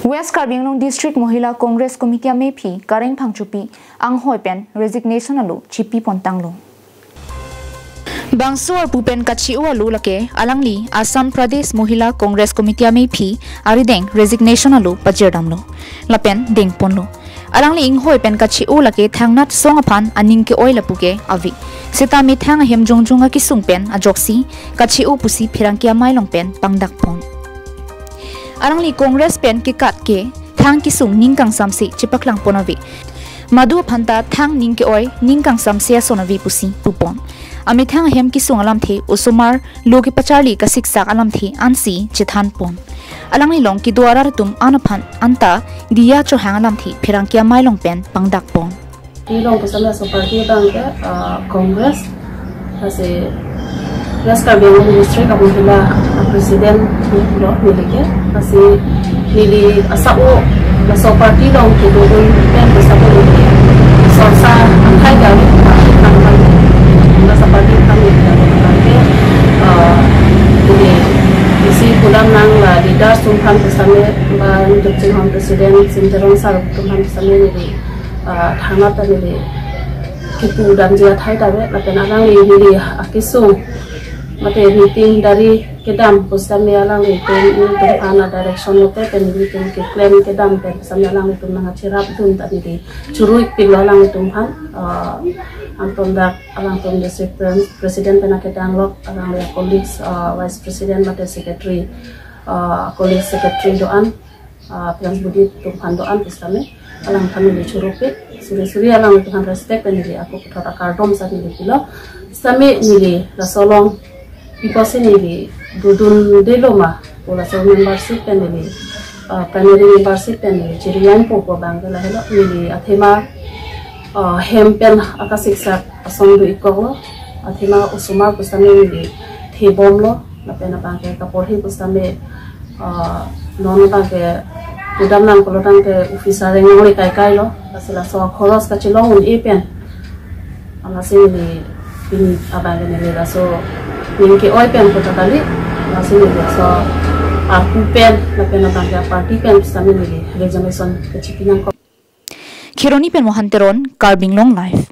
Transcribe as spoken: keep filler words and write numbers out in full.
West Karbi Anglong District Mohila Congress Committee amephi Kareng Phangchopi anghoi pen resignation alo chipi pontanglo. Bangso arpu pen kachi-o alo lake alangli Assam Pradesh Mohila Congress Committee amephi arideng resignation alo pajirdamlo. Lapen dengponlo. Alangli inghoi pen kachi-o lake thangnat song aphan aning ke-oi lapu ke ave. Seta methang ahem jongjong akesung pen ajoksi kachi-o pusi pherangke amei along pen pangdakpon. Alangli Congress pen kekat ke thang kesung ning kangsamse chepaklangpon ave. Madu aphanta thang ning ke-oi ning kangsamse ason ave pusi pupon. Amethang ahem kesung alamthe osomar lo kepacharli kasiksak alamthe ansi chethanpon. Alangli along kedo arat atum an aphan anta diya chohang alamthe pherangke amei along pen pangdakpon. Nilong kesana so party abang ke, ah, Congress, lasi West Karbi Anglong District a-Mohila a-President lo neli ke, lasi neli asa-o laso party along kedodun pen besa po neli sorsa angkai kali, ah, laso party kami ke, ah, neli isi pudam nang la leaders atum aphan besa me, ba Dukching Hon President Sim Teron sir atum aphan besa me neli ah, thangnat ta neli kipu damji athai ta ave, lapen alangli neli akesung mate meeting dari kedam pusitame alanglitum, nelitum aphan a-direction lote pen nelitum keklem kedam pen pusitame alanglitum nangkacherapdun ta neli churu-ikpiklo alanglitum aphan, ah, anton dak alangtum district pres-, president pen akedanglok alangli a-colleagues, ah, vice president mate secretary, ah, colleague secretary do-an, ah, Prince Budi atum aphan do-an pusitame alangphan neli churu-ikpik, suri suri alangtum aphan respect pen neli ako puthot akardom sa neli pilo. Sitame neli laso along pi apotsi neli dodundelo ma pu laso membership pen neli, ah, primary membership pen neli chiri-anpo pu abang ke lahelo, neli athema, ah, hem pen akasiksak ason do-ikkoklo, athema osomar pusitame neli thebomlo, lapen abang ke kaporhi pusitame, ah, non abang ke pudam nang pulo tangte officer areng longle kaikailo, lasi laso akhoros kachelong un-e pen, lasi neli pini abang ke neli laso ning ke-oi pen puta kali, lasi neli laso arpu pen lapen abang ke party pen pusitame neli resignation kachipi nangkok. Kheroni pen Mohan Teron, Karbi Anglong Live.